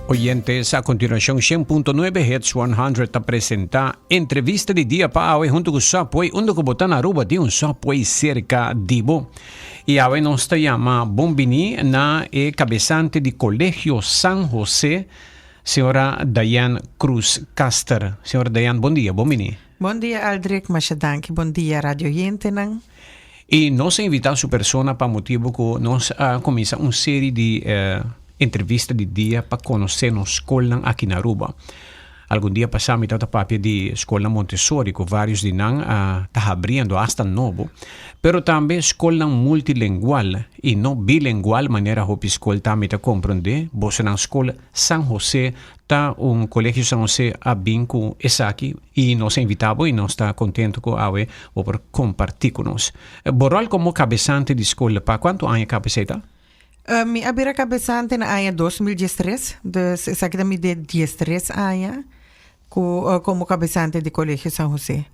Oyentes, a continuacion 100.9 Hits 100 ta presenta Entrevista di Dia pa awe hunto cu Subway, unda cu bo ta na Aruba tin un Subway cerca di bo. Y awe nos ta yama bon bini na e cabesante di Colegio San Jose, Señora Diane Cruz Caster. Señora Diane, bon dia, bon bini. Bon dia Aldrich, masha danki. Bon dia radio oyentenan. Y nos a invita su persona pa motibo cu nos a cuminsa un serie di entrevista di dia pa conoce nos scolnan aki na Aruba. Algun dia pasa mi tabata papia di scolnan Montessori cu varios di nan a ta habriendo hasta nobo, pero tambe scolnan multilengual y no bilengual manera hopi scol ta mi ta comprende. Bosonan scol San Jose Ta un Colegio San Jose a bin cu esaki y nos a invita bo y nos ta contento cu awe bo por comparti cu nos. Bo rol como cabesante di scol pa cuanto aña caba esey ta? Mi a bira cabesante na aña 2013, dus esaki ta mi de diestres aña cu como cabesante di Colegio San Jose.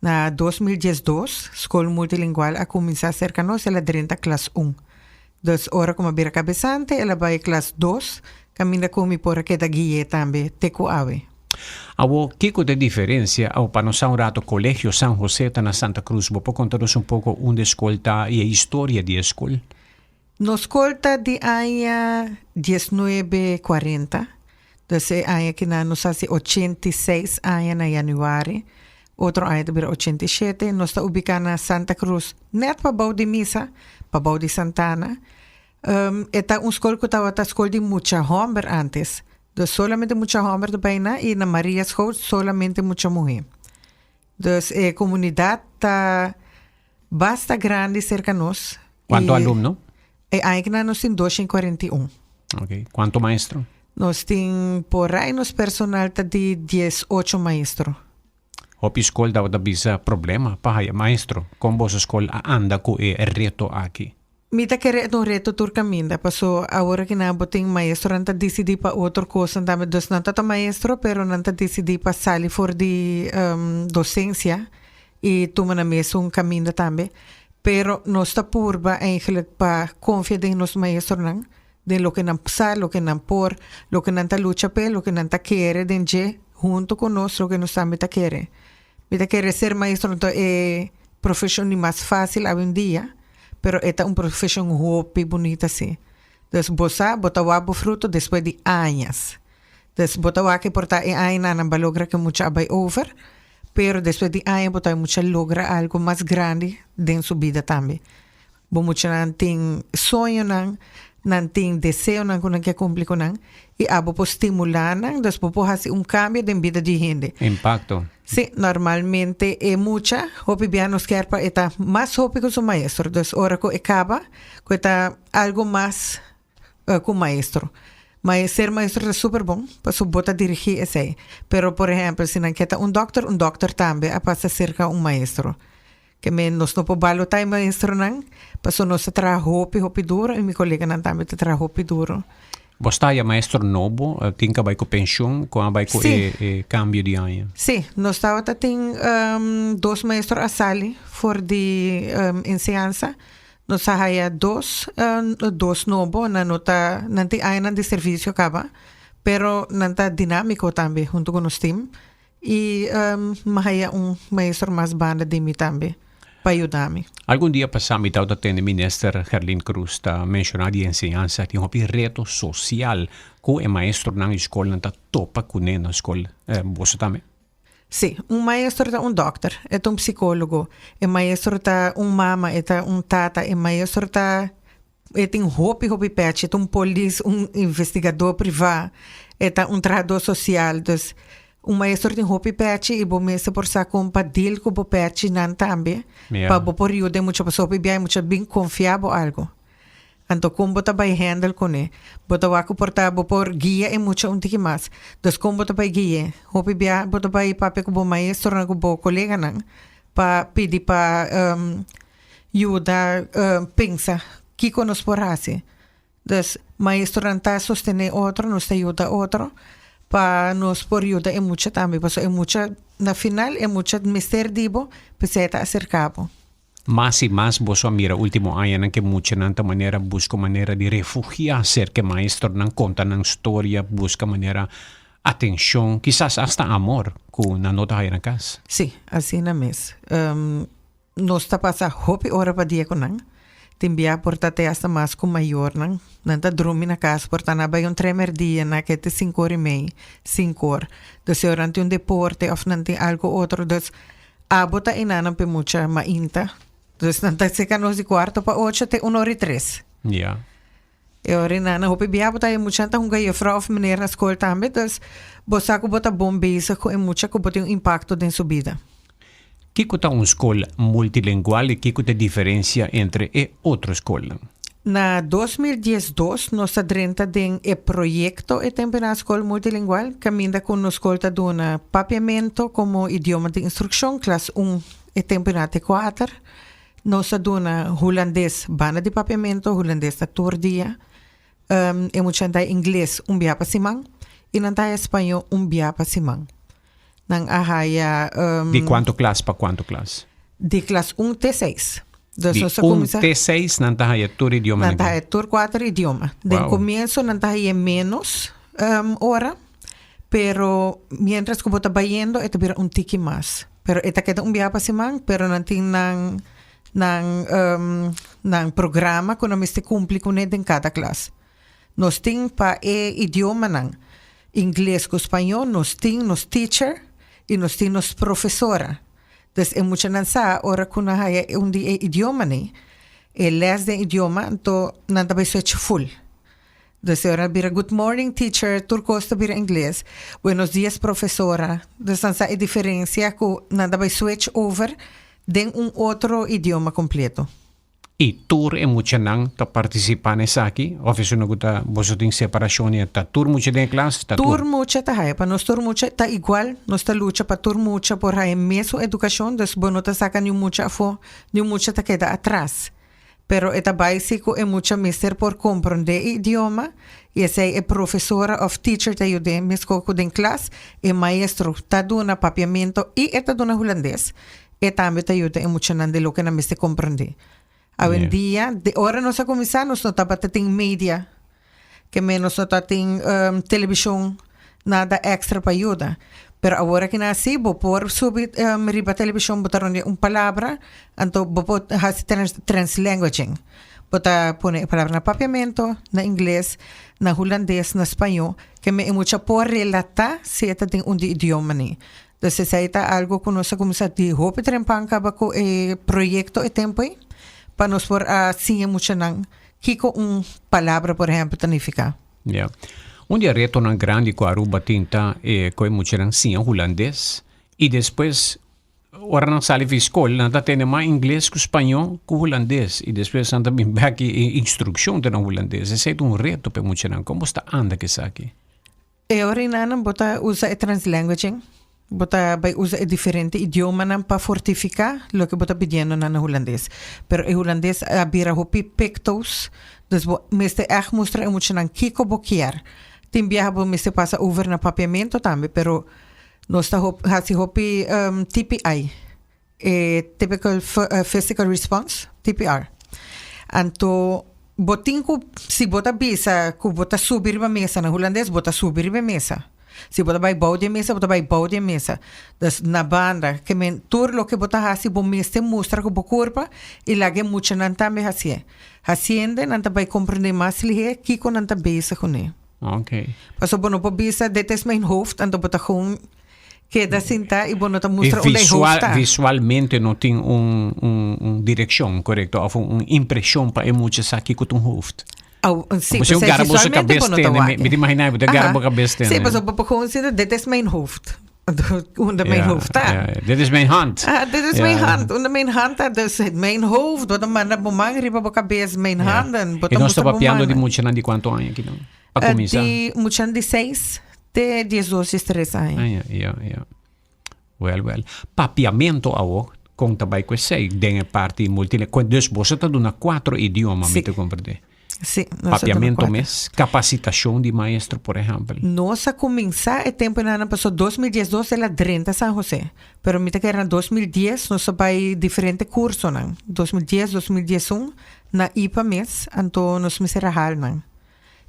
Na 2012 scol multilingual a cuminsa cerca nos, el a drenta klas un. Dus ora ku mi a bira kabesante el a bai klas dos, kaminda ku mi por a keda gui'é tambe te ku awe. Awor, kiko ta e diferensia? Awor, pa nos sa un rato, Colegio San Jose ta na Santa Cruz. Bo por konta nos un poko unda e skol ta i e historia di e skol? Nos skol ta di aña diesnuebe kuarenta. Dus e aña kinan nos hasi 86 aña na yanüari, otro aña ta bira 87. Nos ta ubiká na Santa Cruz, nèt pabou di misa, pabou di Santana. E ta un skol ku tabata skol di mucha hòmber ántes. Dus solamente mucha hòmber ta bai na i na Maria School solamente mucha muhé. Dus e komunidat ta basta grandi serka nos. Kuantu alumno? E aña kinan nos tin 241. Ok. Kuantu maestro? Nos tin por ahí nos personal ta di 18 maestro. Hopi skol tabata bisa problema pa haya maestro. Kon boso skol a anda ku e reto aki? Mi ta kere e ta un reto tur kaminda, paso awor aki nan bo tin maestronan ta disidí pa otro kosnan tambe. Dus nan ta ta maestro pero nan ta disidí pa sali for di dosensia i tuma nan mesun kaminda tambe. Pero nos ta purba eigenlijk pa konfia den nos maestronan, den loke nan sa, loke nan por, loke nan ta lucha p'e, loke nan ta kere den dje hunto ku nos, loke nos tambe ta kere. Mi ta kere ser maestro no ta e profeshon di mas fásil awendia, pero e ta un profeshon hopi bunita si. Dus bo sa, bo ta wak bo fruto despues di añas. Dus bo ta wak e por ta e añanan nan ba logra ke mucha a bai over, pero despues di aña bo ta mucha logra algo mas grandi den su bida tambe. Bo muchanan tin soñonan, nan tin deseonan ku nan ke kumpli ku nan i abo por stimulá nan, dus bo por hasi un kambio den bida di hende. Impakto. Sí, normalmente e mucha hopi bia nos kier pa e ta mas hopi ku su maestro, dus ora ku e kaba ku e ta algo mas ku maestro. Ma e ser maestro ta super bon, pasobra bo ta dirigí esei. Pero por ehèmpel si nan ke ta un dòkter, un dòkter tambe a pasa serka un maestro. Ke men nos no por balotá e maestronan, pasobra nos ta traha hopi hopi duro i mi koleganan tambe ta traha hopi duro. Bo sta ya maestro nobo, tin ku a bai ku penshun, ku a bai ku Sí. e kambio di aña? Sí, nos tabata tin dos maestro a sali for di enseñansa. Nos a haya dos, dos nobo, nan no ta, nan tin añanan di servisio kaba, pero nan ta dinámiko tambe huntu ku nos tim. I mi haya un maestro mas banda di mi tambe pa yuda mi. Algun dia pasá mi tabata tende Minister Gerlin Cruz ta menshoná di enseñansa tin hopi reto sosial ku e maestronan di skolnan ta topa kuné na skol. Boso tambe? Sí, un maestro ta un dòkter, e ta un psikólogo, e maestro ta un mama, e ta un tata, e maestro ta e tin hopi hopi pèchi, e ta un polis, un investigadó privá, e ta un trahadó sosial. Dus un maestro tin hopi pèchi i bo mester por sa kon pa deal ku bo pèchinan tambe pa bo por yuda e mucha pasobra hopi bia e mucha bin konfia bo algu. Anto kon bo ta bai handle kuné? Bo ta wak ku por ta bo por guia e mucha un tiki mas. Dus kon bo ta bai gui'é? Hopi bia bo ta bai papia ku bo maestronan ku bo koleganan pa pidi pa yuda pensa kiko nos por hasi. Dus maestronan ta sostené otro, nos ta yuda otro pa nos por yuda e mucha tambe. Pasobra e mucha na final e mucha mester di bo, p'esei e ta aserká bo. Mas i mas boso a mira ultimo añanan ke muchanan ta manera buska manera di refugia serka e maestronan, konta nan storia, buska manera atenshon, kisas asta amor ku nan no ta haya na kas. Sí, asina mes. Nos ta pasa hopi ora pa dia ku nan. Tin bia por ta te asta mas ku mayornan. Nan ta drumi na kas, por ta nan bai un tremer dia, nan ke te sinku or i mei, sinku or. Dus e ora nan tin un deporte òf nan tin algu otro. Dus abo ta enanan p'e mucha mainta. Dus nan ta seka nos di kuarto pa ocho te un or i tres. Ya. E ora enanan hopi bia bo ta e muchanan ta hunga jefrouw òf meneer na skol tambe. Dus bo sa ku bo ta bon bezig ku e mucha ku bo tin un impakto den su bida. Kiko ta un skol multilingual i kiko ta e diferensia entre e otro skolnan? Na 2012 nos a drenta den e proyekto e tempu na skol multilingual kaminda ku nos skol ta duna papiamento komo idioma di instrukshon klas un e tempu na te kuater. Nos a duna hulandes banda di papiamento, hulandes ta tur dia. E muchanan ta ingles un bia pa siman i nan ta spañó un bia pa siman. Nan a haya Di kuantu klas pa kuantu klas? Di klas un te seis. Dus Di nos a un kuminsá te seis nan ta haya tur idioma nan ta haya tur kuater idioma. Den Wow. komienso nan ta haya menos ora, pero mientras ku bo ta bayendo e ta bira un tiki mas. Pero e ta keda un biaha pa siman, pero nan tin nan nan nan programa ku nan mester kumpli kuné den kada klas. Nos tin pa e idiomanan, ingles ku spañó, nos tin nos teacher i nos tin nos profesora. Dus e muchanan sa ora ku nan haya un di e idiomanan, e les den idioma, anto nan ta bai switch full. Dus e ora bira good morning teacher, tur kos ta bira ingles, buenos dias profesora. Dus nan sa e diferensia ku nan ta bai switch over den un otro idioma kompleto. I tur e muchanan ta partisipá na esaki? Òf esun ku ta boso tin separashon i ta tur mucha den e klas? Ta tur. Tur mucha ta haya. Pa nos tur mucha ta igual. Nos ta lucha pa tur mucha por haya mesun edukashon. Dus bo no ta saka niun mucha afó, niun mucha ta keda atras. Pero e ta bai si ku e mucha mester por komprondé e idioma i esei e profesora òf teacher ta yud'é meskos ku den klas e maestro ta duna papiamento i e ta duna hulandes. E tambe ta yuda e muchanan den loke nan mester komprondé. Awendia, de ora nos a kuminsá nos no tabata tin media, ke men nos no ta tin televishon, nada èkstra pa yuda. Pero awor aki nan si bo por subi riba televishon bo ta rond'é un palabra, anto bo por hasi translanguaging. Bo ta pone e palabra na papiamento, na ingles, na hulandes, na spañó, ke men e mucha por relatá si e ta den un di idioma ni. Dus esei ta algo ku nos a kuminsá di hopi trempan kaba ku e proyekto e tempu ei pa nos por a siña muchanan kiko un palabra por ehèmpel ta nifiká. Ya. Un di e retonan grandi ku Aruba tin ta e ku e muchanan siña hulandes i despues ora nan sali fi skol nan ta tende mas ingles ku spañó ku hulandes i despues nan ta bin bèk i e instrukshon ta na hulandes. Esei ta un reto pa e muchanan. Kon bo sta anda ku esaki? E orinanan bo ta usa e translanguaging, bo ta bai usa e diferente idiomanan pa fortifiká loke bo ta pidiendo nan na hulandes. Pero e hulandes a bira hopi pictos, dus bo mester ègt mustra e muchanan kiko bo kier. Tin biaha bo mester pasa over na papiamento tambe, pero nos ta hasi hopi TPI, e Typical Physical Response, TPR. Anto bo tin ku, si bo ta bisa ku bo ta subi riba mesa na hulandes, bo ta subi riba e mesa. Si bo ta bai bou di e mesa, bo ta bai bou di e mesa. Dus na banda, ke men tur loke bo ta hasi bo mester mustra ku bo kurpa i laga e muchanan tambe hasié. Hasiende nan ta bai komprendé mas lihé kiko nan ta bezig kuné. Oké. Pasobra bo no por bisa dit is mijn hoofd, anto bo ta gewoon Keda sinta y bo no ta mustra unda e hoofd ta. Visualmente no tin un, un, un direccion, correcto? Of un, un impresion pa e mucha sa kico ta un hoofd. Oh, sí, pues, visualmente bo no ta wak. Mi te imagina, bo ta gara bo cabes tene. Sí, pues bo por gewoon sinta, dit is mijn hoofd. Unda mijn hoofd ta. Ja, ja. Dit is mijn hand. Ah, dit is mijn hand. Unda mijn hand ta. Dus mijn hoofd. Bo ta manda bo man riba bo cabes. Mijn handen. Bo ta mustra bo papiando di muchanan di cuanto aña aki dan? Pa cuminsa. Di muchanan di seis. Te diesdos, diestres aña. Ah, ja, ja, ja. Wel, wel. Papiamento awo, kon ta bai ku esei den e parti multilingüe? Dus boso ta duna kuatro idioma, mi ta komprendé. Sí, nos a duna Papiamento kuater. mes, capacitacion di maestro por ehempel. Nos a cuminsa e tempo nan paso 2012 el a drenta San Jose, pero mi ta kere na 2010 nos a bay diferente cursonan, 2010, 2011 na IPA mes, anto nos mester a haal nan.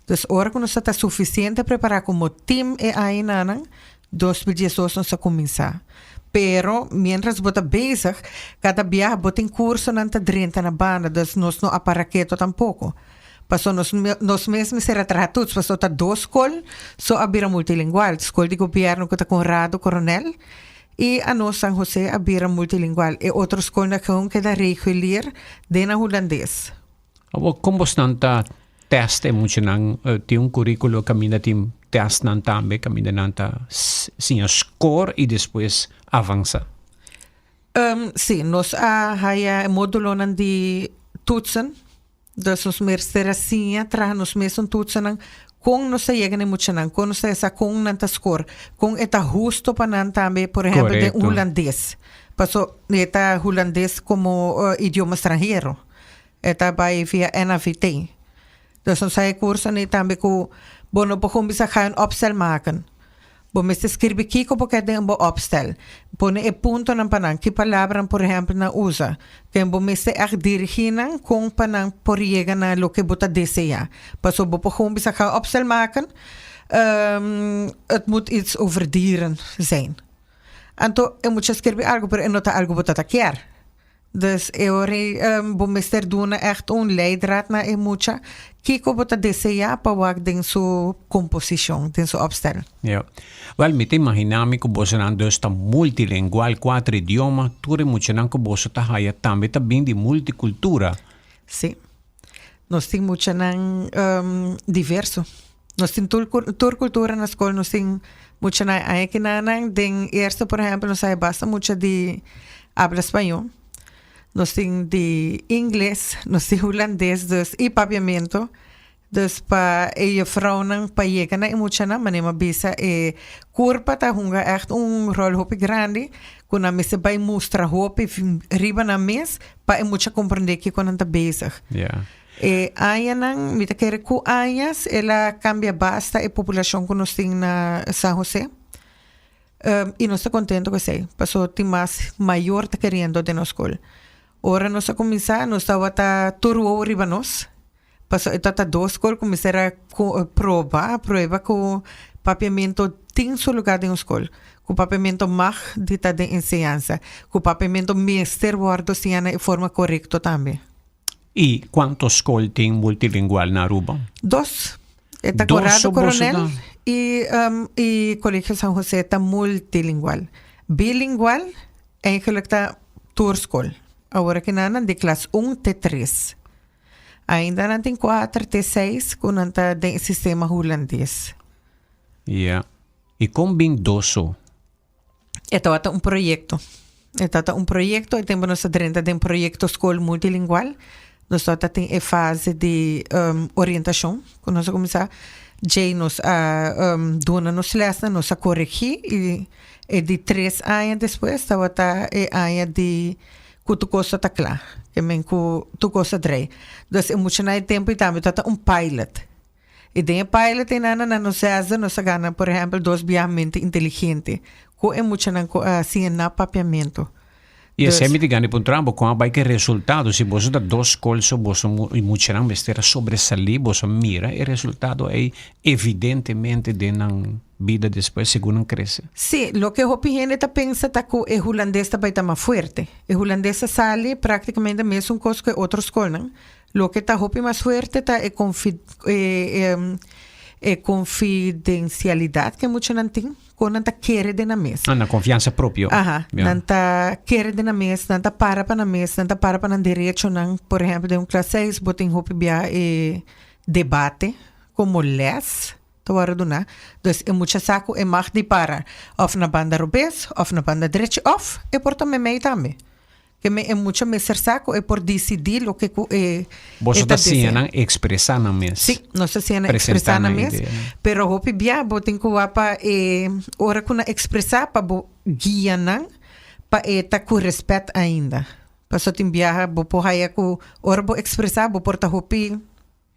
Dus ora cu nos ta ta suficiente prepara como team e añanan, 2012 nos a cuminsa. Pero mientras bo ta bezig, cada biaha bo tin cursonan ta drenta na banda, dus nos no a para keto tampoco. Paso nos nos mes mester a traha toets, paso ta dos scol so a bira multilingual, scol di gobierno cu ta Conrado Coronel y anos San Jose a bira multilingual. E otro scolnan gewoon keda regulier den nan Hulandes. Awor kon bosnan ta test e muchanan? Tin un curriculo caminda tin testnan tambe caminda nan ta siña score y despues avansa? Sí, nos a haya e modulonan di toetsen. Dus nos mester a siña traha nos mesun toetsennan kon nos ta yega na e muchanan, kon nos ta sa kon nan ta score, kon e ta husto pa nan tambe, por ehempel den hulandes. Paso e ta hulandes como idioma stranhero. E ta bai via NAVT. Dus nos haya curso ni tambe cu bo no por cuminsa ga un opstel maken. Bo mester skirbi kico bo kier den bo opstel. Pone e puntonan pa nan, ki palabranan por ehempel nan usa. Ken bo mester echt dirigi nan con pa nan por yega na loke bo ta desea. Pasobra bo por cuminsa ga un opstel maken, het moet iets over dieren zijn. Anto e mucha skirbi algo pero e no ta algo bo ta ta kier. Dus e ora ei bo mester duna ègt un leidraad na e mucha kiko bo ta deseá pa wak den su komposishon, den su opstel. Ja. Wèl, mi ta imaginá mi ku bosonan dus ta multilingual, kuater idioma, tur e muchanan ku boso ta haya tambe ta bin di multikultura. Sí. Nos tin muchanan diverso. Nos tin tur tur kultura na skol, nos tin muchanan aña kinanan den eerste por ehèmpel nos haya basta mucha di habla spañó, nos tin di ingles, nos tin hulandes dus i papiamentu. Dus pa e jufrounan pa yega na e muchanan manera mi a bisa e kurpa ta hunga ègt un ròl hopi grandi ku nan mester bai mustra hopi riba nan mes pa e mucha komprendé kiko nan ta bezig. E añanan, mi ta kere ku añas el a kambia basta e populashon ku nos tin na San Jose. I nos ta kontento ku esei, pasobra tin mas mayor ta keriendo den nos skol. Ora nos a kuminsá nos tabata tur wowo riba nos, pasobra e tabata dos skol ku mester a proba, prueba ku papiamentu tin su lugá den un skol, ku papiamentu mag di ta den enseñansa, ku papiamentu mester wòrdu siña na e forma korekto tambe. I kuantu skol tin multilingual na Aruba? Dos. E ta Corrado Coronel i i Colegio San Jose ta multilingual. Bilingual eigenlijk ta tur skol. Awor aki nan nan di klas un te tres. Ainda nan tin kuater te seis ku nan ta den e sistema hulandes. Ja. I kon bin dos so? E tabata un proyecto. E tabata un proyecto, e tempo nos a drenta den proyecto school multilingual. Nos tabata tin e fase di um, orientacion, cu nos a cuminsa. Djei nos a um, duna nos lesnan, nos a corregi y e di tres aña despues tabata e aña di cu tur cos ta cla, ke men cu tur cos a drei. Dus e muchanan e tempo y tambe tabata un pilot. I den e pilot einan na nos zesde nos a gana por ehempel dos biaha mente inteligente ku e muchanan ku a siña na papiamentu. I esei mi ta gana di puntra bo kon a bai ku e resultado si boso ta dos skol so boso muchanan mester a sobresalí boso a mira e resultado ei evidentemente den nan bida despues segun nan krese. Sí, loke hopi hende ta pensa ta ku e hulandes ta bai ta mas fuerte. E hulandes a sali praktikamente mesun kos ku e otro skolnan. Loke ta hopi mas fuerte ta e e confidencialidad ke muchanan tin, kon nan ta kere den nan mes. Ah, nan confiansa propio. Aha, nan ta kere den nan mes, nan ta para pa nan mes, nan ta para pa nan derechonan. Por ehempel, den un klas seis bo tin hopi bia e debate como les ta wòrdu duna. Dus e mucha sa ku e mag di para òf na banda robes òf na banda drechi òf e por ta meimei tambe. Ke me e mucha mester sa ku e por disidí loke ku e Boso ta siña nan ekspresá nan mes. Sí, nos ta siña nan ekspresá nan mes. Pero hopi bia bo tin ku wak pa e ora ku nan ekspresá pa bo guia nan pa e ta ku rèspèt ainda. Pasobra tin biaha bo por haya ku ora bo ekspresá bo por ta hopi.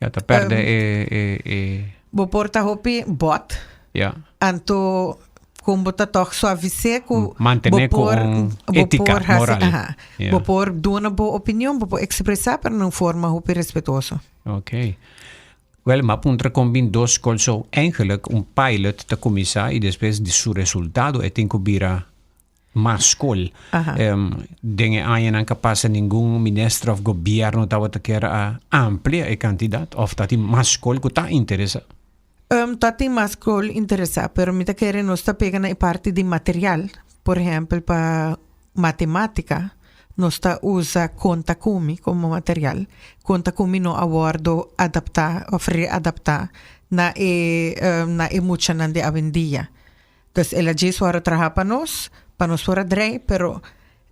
Ja, ta perde e, e, e... Bo por ta hopi bot. Ja. Anto con bo ta toch suavisé cu Mantene bo por, cu bo ética, por haci, moral. aha. Ja. Bo por duna bo opinion, bo por expresa, pero na un forma hopi respetuoso. Ok. Wel, m'a puntra con bin dos scol so eigenlijk un pilot ta cuminsa y despues di su resultado e tin cu bira mas scol. Den e añanan cu a pasa ningun minister of gobierno tabata kier a amplia e cantidad of ta tin mas scol cu ta interesa? Ta tin mas scol interesa, pero mi ta kere nos ta pega na e parti di material, por ehempel pa matematica nos ta usa Conta Cumi como material. Conta Cumi no a wordo adapta of readapta na e na e muchanan di awendia. Dus el a djis wòrdu traha pa nos, pa nos por a drei, pero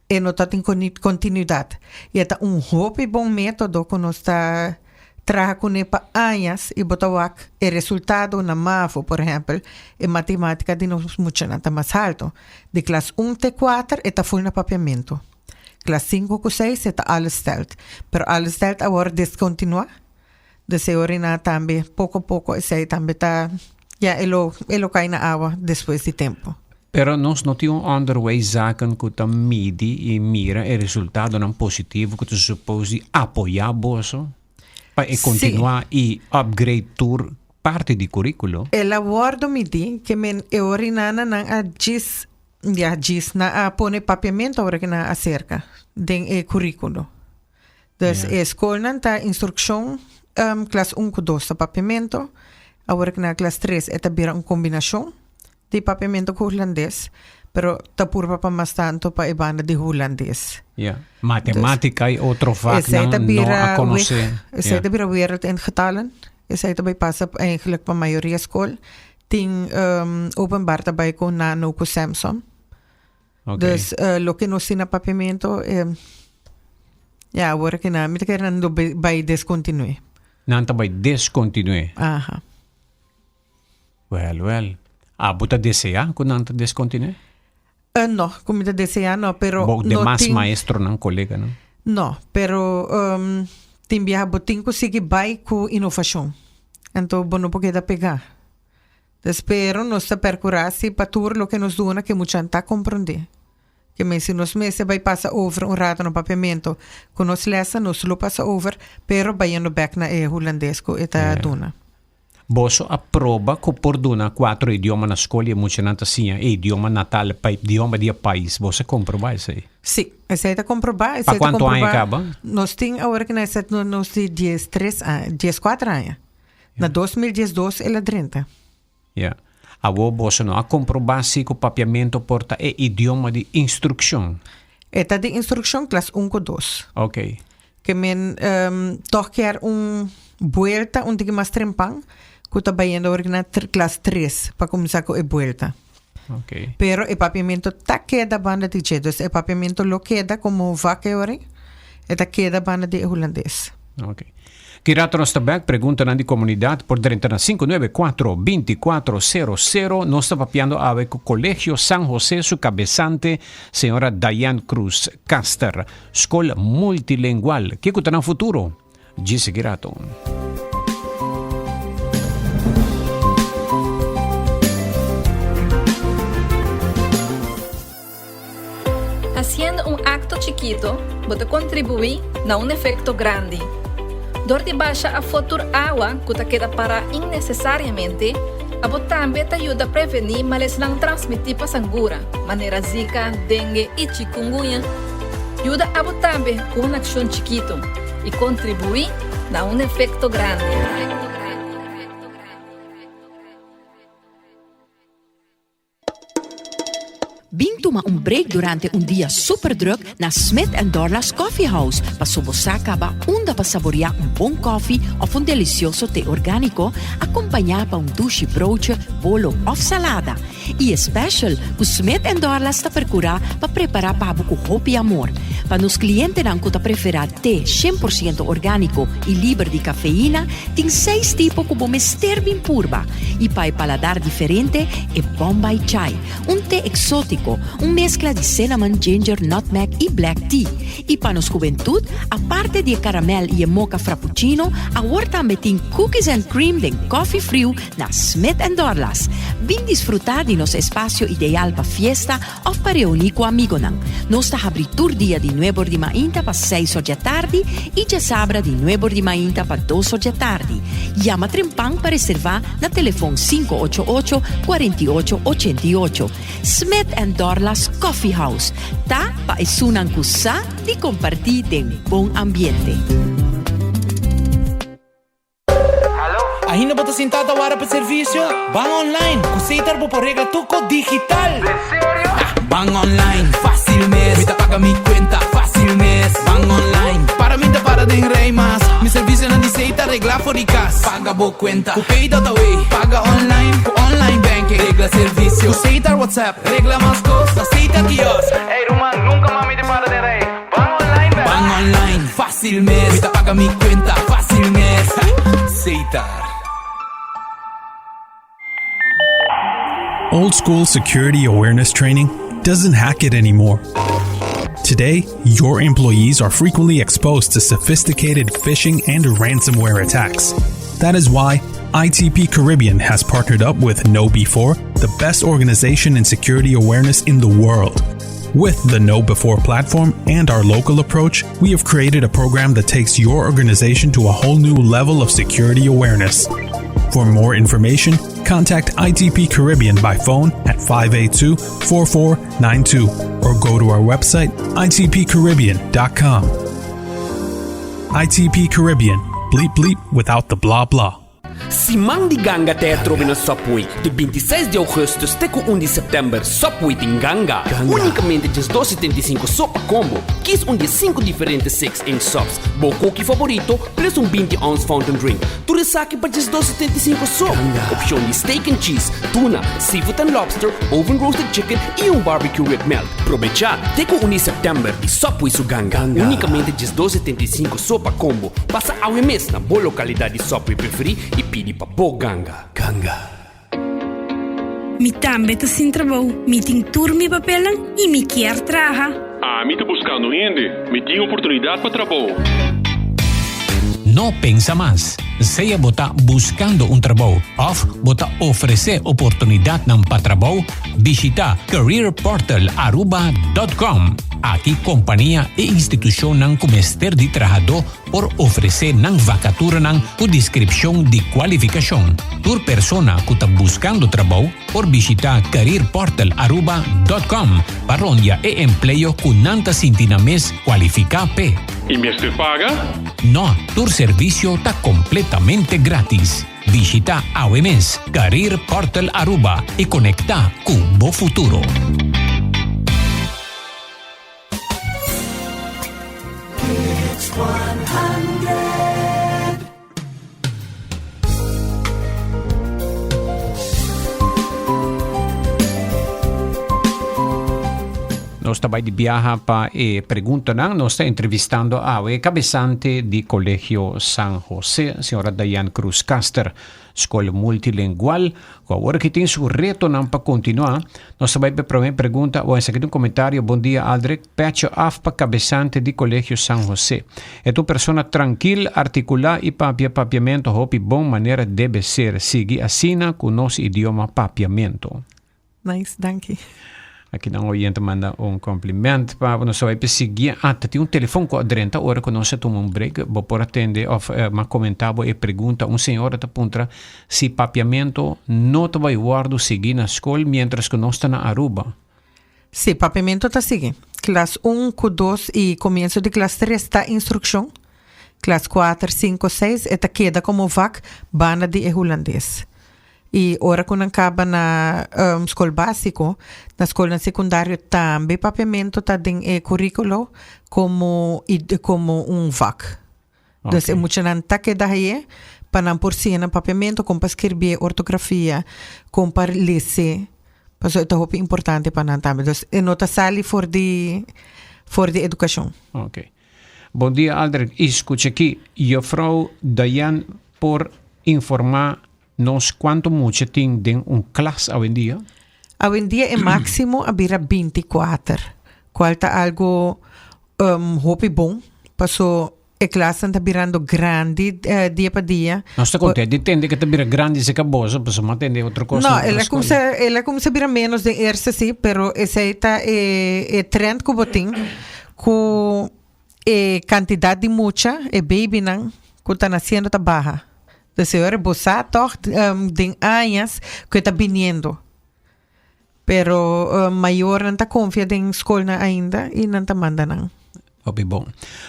e no ta tin kontinuidat. I e ta un hopi bon método ku nos ta traha kuné pa añas i bo ta wak e resultado na mavo, por ehèmpel, e matemátika di nos muchanan ta mas haltu. Di klas un te kuater e ta ful na papiamentu. Klas sinku ku seis e ta allesteld. Pero allesteld a wòrdu deskontinuá. Dus e orina tambe poko poko esei tambe ta ya e lo e lo kai na awa despues di tempo. Pero nos no tin un onderwijszaken ku ta midi i mira e resultadonan positivo ku ta supos di apoyá boso pa e kontinuá i upgrade tur parti di kurikulo? El a wòrdu midí ke men e orinana nan a djis ya djis nan a pone papiamentu ora ke nan a aserka den e kurikulo. Dus e skolnan ta instrukshon klas un ku dos ta papiamento, awor ku na klas tres e ta bira un kombinashon di papiamento ku hulandes, pero ta purba pa mas tantu pa e banda di hulandes. Ja, matematika i otro vaknan no a konosé. Esei ta bira wereld en getallen, esei ta bai pasa eigenlijk pa mayoria skol. Tin openbaar ta bai ku Nano ku Samson. Okay. Dus uh, loke nos tin na papiamento, eh, ja, awor que na, mi ta kere nan lo bai descontinue. Nan ta bai descontinue. Aha. Wel, wel. Abo ta desea ku nan ta descontinue? Uh, no, ku mi ta desea no, pero Bo no demas tin, maestronan, koleganan? No, pero um, tin biaha bo tin ku sigui bai ku inovashon. Anto bo no por keda pegá. Pero nos ta percura si pa tur loke nos duna ke muchan ta comprende. Ke men si nos mester bay pasa over un rato na papiamento cu nos lessen nos lo pasa over pero bayendo bek na e hulandes cu e ta duna. Boso a proba cu por duna cuatro idioma na scol y e muchanan ta siña e idioma natal pa idioma di e pais. Boso a comproba esey? Si, esey ta comproba. Pa cuanto aña caba? Nos tin awor ki na esey nos di diestres aña, diescuatro aña. Na 2012 el a drenta. Ya. Awor boso no a komprobá si ku papiamentu por ta e idioma di instrukshon? E ta di instrukshon klas un ku dos. Oké. Ke men tòg kier un buelta un tiki mas trempan ku ta bayendo awor na klas tres pa kuminsá ku e buelta. Oké. Pero e papiamentu ta keda banda di dje. Dus e papiamentu lo keda komo vak e ora ei. E ta keda banda di e hulandes. Oké. Ki rato nos ta bek preguntanan di komunidat por drenta na 594 2400. Nos ta papiando awe ku Kolegio San Jose su kabesante señora Diane Cruz Caster. Skol multilengual, kiko ta nan futuro? Djis ki rato. Haciendo un acto chikito, bo ta contribui na un efecto grandi. Dor di basha afo tur awa cu ta keda para innecesariamente, abo tambe ta yuda preveni malesnan transmiti pa sangura, manera Zika, dengue y chikungunya. Yuda abo tambe cu un accion chikito y contribui na un efecto grandi. Bin tuma un break durante un dia super druk na Smith and Dorlas Coffee House paso bo sa caba unda pa saborea un bon koffie of un delicioso te organico acompaña pa un dushi broodje, bolo of salada. Y e special cu Smith and Dorlas ta percura pa prepara pa bo cu hopi amor. Pa nos clientenan cu ta prefera te 100% organico y liber di cafeína, Tin seis tipo ku bo mester bin purba i pa e paladar diferente e Bombay Chai, un te eksótiko. energetico, un mezcla di cinnamon, ginger, nutmeg y black tea. Y pa nos hubentud, aparte di e caramel y e mocha frappuccino, awor tambe tin cookies and cream den coffee friu na Smith and Dorlas. Bin disfruta di nos espacio ideal pa fiesta of pa reuni cu amigonan. Nos ta habri tur dia di nuebor di mainta pa seis or djatardi y djasabra di nuebor di mainta pa dos or djatardi. Yama trempan pa reserva na telefon 588 48 88. Smith and Dorlas Coffee House ta pa esunnan cu sa di comparti den bon ambiente. Ainda bo ta sintá ta wara pa servisio? Ban online! Ku Setar bo por regla tur kos digital! Ban online, fásil mes! Mi ta paga mi kuenta, fásil mes! Ban online, para mi ta para den rei mas! Mi servisionan di Setar reglá for di kas. Paga bo kuenta ku Pay.away, paga online ku online banking, regla servisio ku Setar WhatsApp, regla mas kos na Setar Kiosk. Ey ruman, nunka mas mi ta para den rei! Ban online bek! Ban online, fácil mes! Mi ta paga mi cuenta, fácil mes! Setar. Old school security awareness training doesn't hack it anymore. Today, your employees are frequently exposed to sophisticated phishing and ransomware attacks. That is why ITP Caribbean has partnered up with KnowBe4, the best organization in security awareness in the world. With the KnowBe4 platform and our local approach, we have created a program that takes your organization to a whole new level of security awareness. For more information, contact ITP Caribbean by phone at 582 4492 or go to our website itpcaribbean.com. ITP Caribbean, bleep bleep without the blah blah. Siman di Ganga ta e atrobe na Subway. Di 26 di augustus te ku 1 di september, Subway tin ganga. Unicamente djes dos setenta i sinku so pa combo. Kies un di e sinku diferente six inch subs, bo cookie favorito, plus un 20 ounce fountain drink. Tur esaki pa djes dos setenta i sinku so. Opcion di steak and cheese, tuna, seafood and lobster, oven roasted chicken y un barbecue rib melt. Probecha te ku 1 di september di Subway su ganga. Unicamente djes dos setenta i sinku so pa combo. Pasa awe mes na bo localidad di Subway preferí i pidi pa bo ganga. Ganga. Mi tambe ta sin trabou, mi tin tur mi papelnan i mi kier traha. Ami ta buskando hende, mi tin oportunidat pa trabou. No pensa mas. Sea bo ta buskando un trabou òf bo ta ofresé oportunidatnan pa trabou, bishitá careerportalaruba.com. Aki kompania i institushonnan ku mester di trahadó por ofresé nan vakaturanan ku deskripshon di kualifikashon. Tur persona ku ta buskando trabou por bishitá careerportalaruba.com pa rondia e empleo ku nan ta sinti nan mes kualifiká p'e. I mester paga? No, tur servisio ta kompletamente grátis. Bishitá awe mes Career Portal Aruba i konektá ku bo futuro. Nos ta bai di biaha pa e preguntanan. Nos ta entrevistando awe kabesante di Colegio San Jose, señora Dayan Cruz Caster. Skol multilingual, ku awor aki tin su retonan pa kontinuá. Nos ta bai pa e promé pregunta. Bon, esaki ta un komentario. Bon dia, Aldrich. Pecho af pa kabesante di Kolegio San José. E ta un persona trankil, artikulá i papia papiamentu hopi bon manera debe ser. Sigui asina ku nos idioma papiamentu. Nice, danki. Aki nan oyente manda un compliment pa bo. Nos ta bai pa sigui. Ah, ta tin un telefon ku a drenta ora ku nos a tuma un break. Bo por a tende of ma komenta bo e pregunta. Un señora ta puntra si papiamento no ta bai wòrdu sigui na skol mientras ku nos ta na Aruba. Si, papiamento ta sigui. Klas un ku dos i komienso di klas tres ta instrukshon. Klas kuater, sinku, seis e ta keda komo vak banda di e hulandes. I ora ku nan kaba na skol básiko, na skolnan sekundario tambe papiamentu ta den e kuríkulo komo komo un vak. Dus e muchanan ta keda haye pa nan por siña nan papiamentu, kon pa skirbié ortografia, kon pa lese, pasobra e ta hopi importante pa nan tambe. Dus e no ta sali for di for di edukashon. Oké. Bon dia Aldrich, i skucha aki, juffrouw Dayan por informá Nos cuanto mucha tin den un klas awendia? Awendia e máksimo a bira bintikuater, kual ta algu hopi bon, paso e klasnan ta birando grandi dia pa dia. Nos ta kontent di tende ke ta bira grandi si ka boso, paso mi a tende otro kos No, el a kumsa, el a kumsa bira menos den eerste si, pero esei ta e e trend ku bo tin, ku e kantidat di mucha, e babynan ku ta nasiendo ta baha. Dus e ora bo sa tòg den añas ku e ta biniendo. Pero mayornan ta konfia den skolnan ainda i nan ta manda nan. Hopi bon.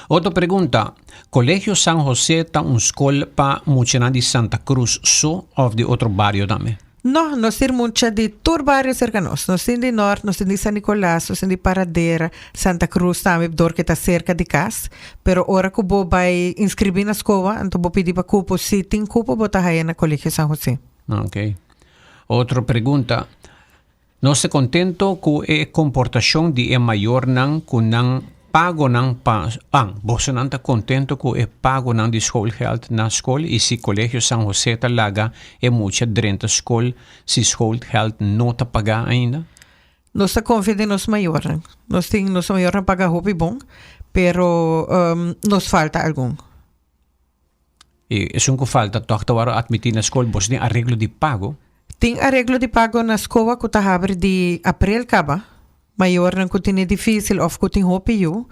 Otro pregunta, Colegio San Jose ta un skol pa muchanan di Santa Cruz so of di otro bario tambe? No, nos tin mucha di tur bario serka nos. Nos tin di Nort, nos tin di San Nicolas, nos tin di Paradera, Santa Cruz tambe dor ke ta serka di kas. Pero ora ku bo bai inskribí na skoa, anto bo pidi pa kupo, si tin kupo bo ta haya na Colegio San Jose. Ok. Otro pregunta, Nos ta contento cu e comportacion di e mayornan cu nan pagonan pa an? Bosonan ta contento cu e pagonan di schoolgeld na school y si Colegio San Jose ta laga e mucha drenta school si schoolgeld no ta paga ainda? Nos ta confia den nos mayornan. Nos tin nos mayornan paga hopi bon, pero nos falta algun. I esun ku falta tòg ta wòrdu atmití na skol. Boso tin areglo di pago? Tin areglo di pago na skoa ku ta habri di aprel kaba. Mayornan ku tene difísil òf ku tin hopi yu,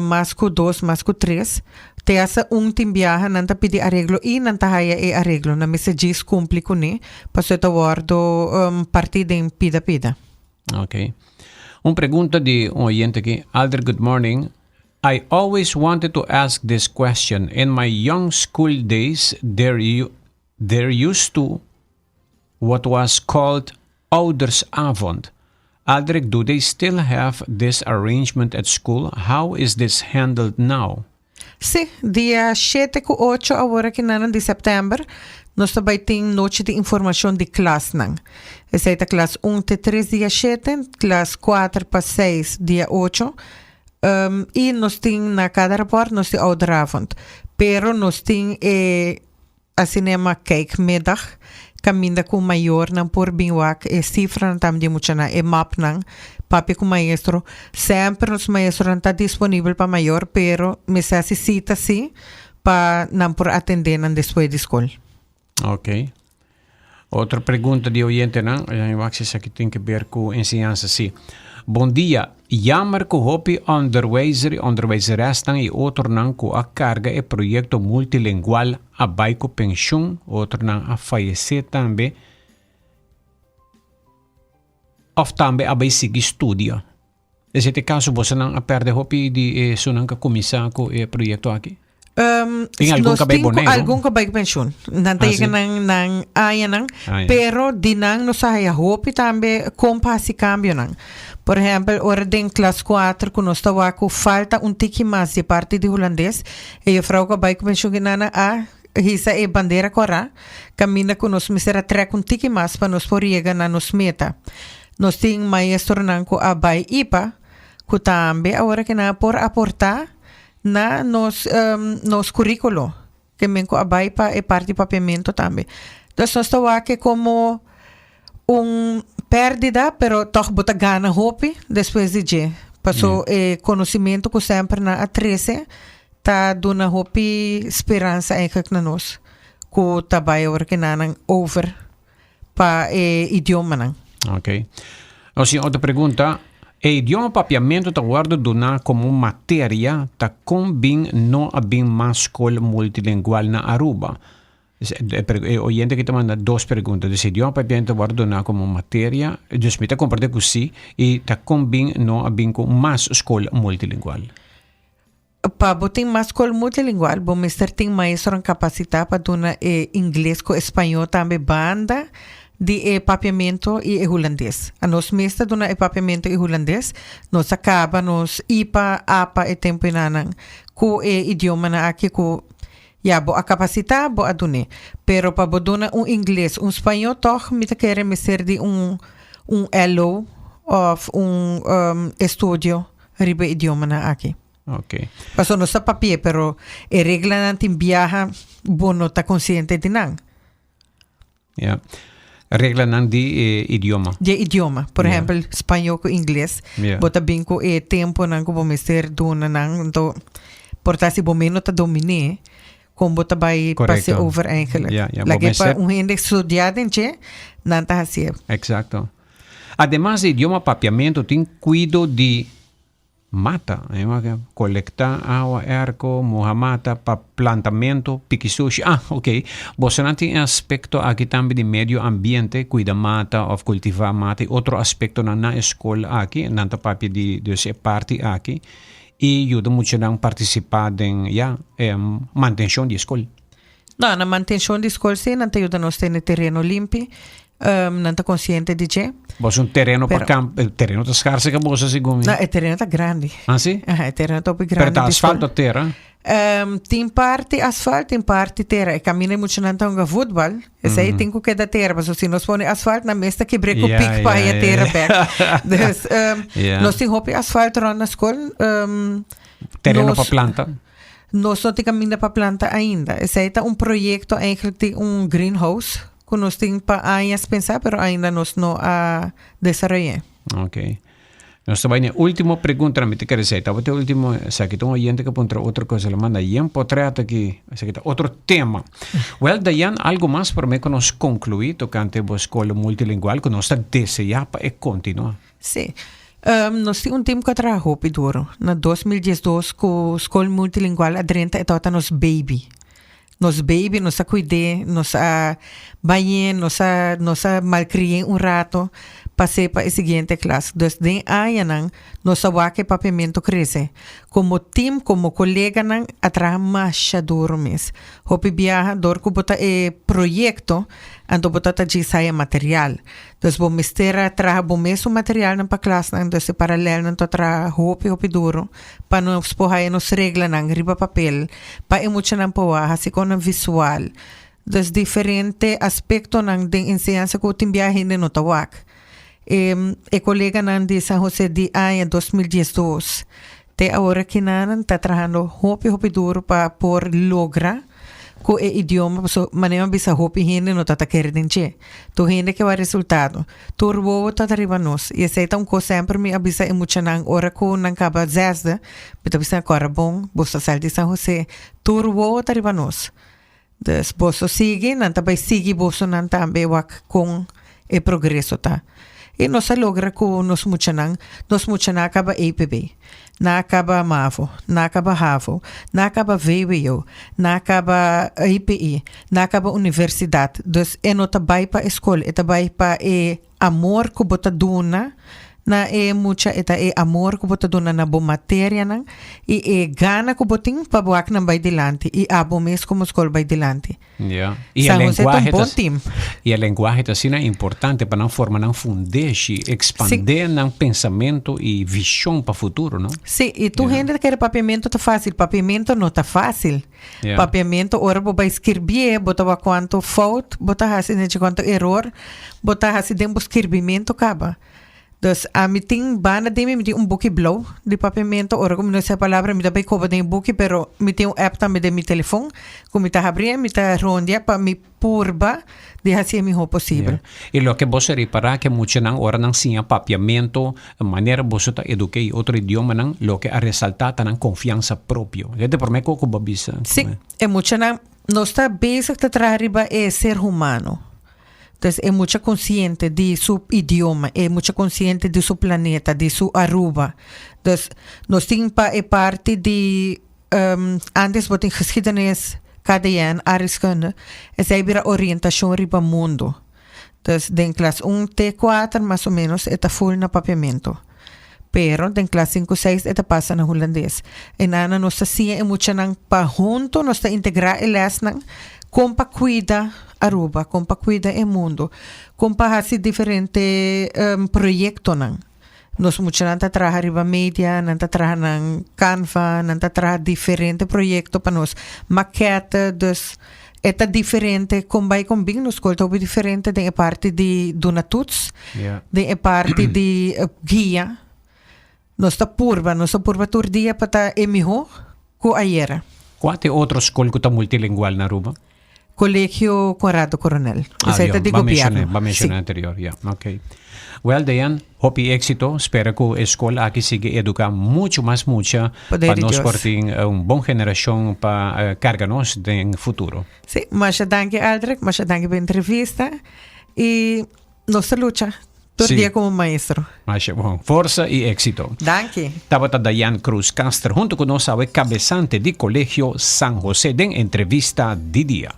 mas ku dos, mas ku tres, te hasta un tin biaha nan ta pidi areglo i nan ta haya e areglo. Nan mester djis kumpli kuné pasobra e ta wòrdu partí den pida pida. Ok. Un pregunta di un oyente aki, Alder good morning. I always wanted to ask this question. In my young school days there there used to what was called oudersavond. Aldrich, do they still have this arrangement at school? How is this handled now? Sí, dia shete ku ocho awor aki nan di sèptèmber nos ta bai tin nochi di informashon di klasnan. Esei ta klas un te tres dia shete, klas kuater pa seis dia ocho. I nos tin na kada rapòrt nos tin ouderavond. Pero nos tin e asina yama kijkmiddag kaminda ku mayornan por bin wak e sifranan tambe di e muchanan, e mapnan, papia ku maestro. Semper nos maestronan ta disponibel pa mayor pero mester hasi sita si pa nan por atendé nan despues di skol. Ok. Otro pregunta di oyentenan, eh, wak si esaki tin ke ber ku enseñansa si. Bon dia, jammer ku hopi onderwijzer i onderwijzeresnan i otronan ku a karga e proyekto multilingual a bai ku penshun, otronan a fayesé tambe òf tambe a bai sigui studia. Esei ta e kaso bosonan a pèrdè hopi di esunnan ku a kuminsá ku e proyekto aki? Tin algun ku a bai Boneiru? Algun ku a bai ku penshun. Nan ta yega nan nan añanan. Pero di nan nos a haya hopi tambe kon pa hasi kambionan. Por ehèmpel, ora den klas kuater ku nos ta wak ku falta un tiki mas di e parti di hulandes, e jufrou ku a bai ku penshun kinana a hisa e bandera kòrá kaminda ku nos mester a trèk un tiki mas pa nos por yega na nos meta. Nos tin maestronan ku a bai ipa ku tambe awor ke nan a por aportá na nos nos kuríkulo ke men ku a bai pa e parti papiamentu tambe. Dus nos ta wak e komo un pèrdida pero tòg bo ta gana hopi despues di dje. Paso e konosimentu ku semper nan a trese ta duna hopi speransa eigenlijk na nos ku ta bai awor ke nan over pa e idiomanan. Ok. Nos tin otro pregunta. E idioma papiamentu ta wòrdu duná komo materia, ta kon bin no a bin mas skol multilingual na Aruba? E oyente aki ta manda dos pregunta. Dus e idioma papiamentu ta wòrdu duná komo materia, dus mi ta komprende ku sí, i ta kon bin no a bin ku mas skol multilingual? Pa bo tin mas skol multilingual, bo mester tin maestronan kapasitá pa duna e ingles ku español tambe banda di e papiamentu i e hulandes. Anos mes ta duna e papiamentu i hulandes, nos a kaba nos ipa, apa e tempu enanan ku e idiomanan aki ku ya bo a kapasitá, bo a dun'é. Pero pa bo duna un ingles, un spañó tòg mi ta kere mester di un un LO òf un estudio riba e idiomanan aki. Ok. Paso nos ta papia, pero e reglanan tin biaha bo no ta konsiente di nan. Ja. Reglanan di e idioma. Di e idioma. Por ehempel, spañó ku ingles. Bo ta bin ku e temponan ku bo mester duna nan. Anto, por ta si bo mes no ta dominé, kon bo ta bai pase over eigenlijk. Ja, ja, bo Lag'é pa mester. un hende studiá den dje, nan ta hasié. Exacto. Ademas di idioma papiamentu tin kuido di Mata, kolektá awa, erko, muha mata pa plantamentu, piki sushi. Ah, ok. Bosonan tin e aspekto aki tambe di medio ambiente, kuida mata òf kultivá mata i otro aspektonan na e skol aki. Nan ta papia di dus e parti aki i yuda muchanan partisipá den, ya, e mantenshon di e skol. No, na mantenshon di skol sí nan ta yuda nos tene tereno limpi. Nan ta konsiente di dje. Boso un tereno pa Pero- kamp, e tereno ta skarse ka boso segun mi. No, e tereno ta grandi. Ah, sí? Aha, e tereno ta hopi Pero grandi ta di skol. asfalto o tera? Tin parti asfalt, tin parti tera. E kaminda muchanan ta hunga voetbal, esei tin ku keda tera, pasobra si nos pone asfalt nan mes ta kibr'é ku Ja, pik pa ja, haya ja, tera ja. bek. Dus nos tin hopi asfalt rònt na skol. Tereno pa Nos- planta? Nos no tin kaminda pa planta ainda. Esei ta un proyekto eigenlijk di un greenhouse ku nos tin pa añas pensá pero ainda nos no a desaroy'é. Ok. Nos ta bai na e último pregunta. Mi ta kere esei tabata e último. Esaki ta un oyente ku a puntra otro kos. El a manda yen potret aki. Esaki ta otro tema. Wèl, Dayan, algu mas promé ku nos konkluí tokante bo skol multilingual ku nos ta deseá pa e kontinuá? Sí. Nos tin un team ku a traha hopi duro. Na 2012 ku Skol Multilingual a drenta e tabata nos baby. Nos baby, nos a kuid'é, nos a bañ'é, nos a nos a malcri'é un rato pas'é pa e siguiente klas. Dus den añanan nos a wak e papiamentu krese. Komo team, komo koleganan a traha masha duro mes. Hopi biaha dor ku bo ta e proyekto, anto bo ta ta djis haya material. Dus bo mester a traha bo mesun materialnan pa klasnan, dus e paralelnan ta traha hopi hopi duro pa nos por haya nos reglanan riba papel pa e muchanan por wak hasi kon nan visual. Dus diferente aspektonan den enseñansa ku tin biaha hende no ta wak. E e koleganan di San Jose di aña 2012 te awor akinan ta trahando hopi hopi duro pa por logra ku e idioma pasobra manera mi a bisa hopi hende no ta ta kere den dje. Tur hende ke wak resultado. Tur wowo ta ta riba nos. I esei ta un kos semper mi a bisa e muchanan ora ku nan kaba zesde, mi ta bisa nan kòrda bon, boso ta sali di San Jose, tur wowo ta riba nos. Dus boso sigui, nan ta bai sigui bosonan tambe wak kon e progreso ta. I nos a logra ku nos muchanan, nos muchanan a kaba EPB, nan a kaba mavo, nan a kaba havo, nan a kaba vwo, nan a kaba EPI, nan a kaba universidat. Dus e no ta bai pa e skol, e ta bai pa e amor ku bo ta duna na e mucha, e ta e amor ku bo ta duna na bo materianan i e gana ku bo tin pa bo wak nan bai dilanti i abo mes komo skol bai dilanti. Ja. I e San Jose ta un lenguahe bon ta team. i e lenguahe ta asina importante pa nan forma nan fundeshi, expande nan pensamento i vision pa futuro, no? Sí, i tur hende ta kere papiamento ta fácil. Papiamento no ta fácil. Ja. Papiamento ora bo bai skirbié, bo ta wak kuantu fout bo ta hasi, nechi kuantu eror bo ta hasi den bo skirbimento kaba. Dus ami tin banda di mi, mi tin un buki blou di papiamento. Ora ku mi no sa e palabra mi ta bai koba den e buki, pero mi tin un app tambe den mi telefon ku mi ta habri en mi ta rondia pa mi purba di hasi e mihó posibel. Yeah. I loke boso ripará ke muchanan ora nan siña papiamento, manera boso ta eduké i otro idiomanan, loke a resaltá ta nan konfiansa propio. Esei ta e promé kos ku bo a bisa. Sí, e muchanan, nos ta bezig ta traha riba e ser humano. Entonces e mucha consciente di su idioma, e mucha consciente di su planeta, di su Aruba. Dus nos tin pa e parti di antes bo tin geschiedenis, KDN, aardrijkskunde, esei bira orientacion riba mundo. Dus den klas un te kuater mas o menos e ta full na papiamento. Pero den klas sinku seis e ta pasa na hulandes. E nana nos ta siña e muchanan pa hunto nos ta integra e lesnan kon pa kuida Aruba, kon pa kuida e mundo, kon pa hasi diferente proyektonan. Nos muchanan ta traha riba media, nan ta traha nan Canva, nan ta traha diferente proyekto pa nos makète. Dus e ta diferente kon bai kon bin nos skol ta hopi diferente den e parti di duna toets, den e parti di guia. Nos ta purba, nos ta purba tur dia pa ta e mihó ku ayera. Kua ta e otro skol ku ta multilingual na Aruba? Colegio Conrado Coronel. Ah, Esey ta ja, di ba menciona, gobierno. ba menciona Sí. anterior, ja. Ok. Well, Dayan, hopi éxito. Spera cu e school aki sigui educa mucho mas mucha Poder pa di nos Dios. por tin eh, un bon generacion pa eh, carga nos den futuro. Sí, masha danki Aldrich, masha danki pa entrevista y nos ta lucha tur Sí. dia como maestro. Masha bon. Forza y éxito. Danki. Tabata Dayan Cruz Caster hunto cu nos awe cabesante di Colegio San Jose den entrevista di dia.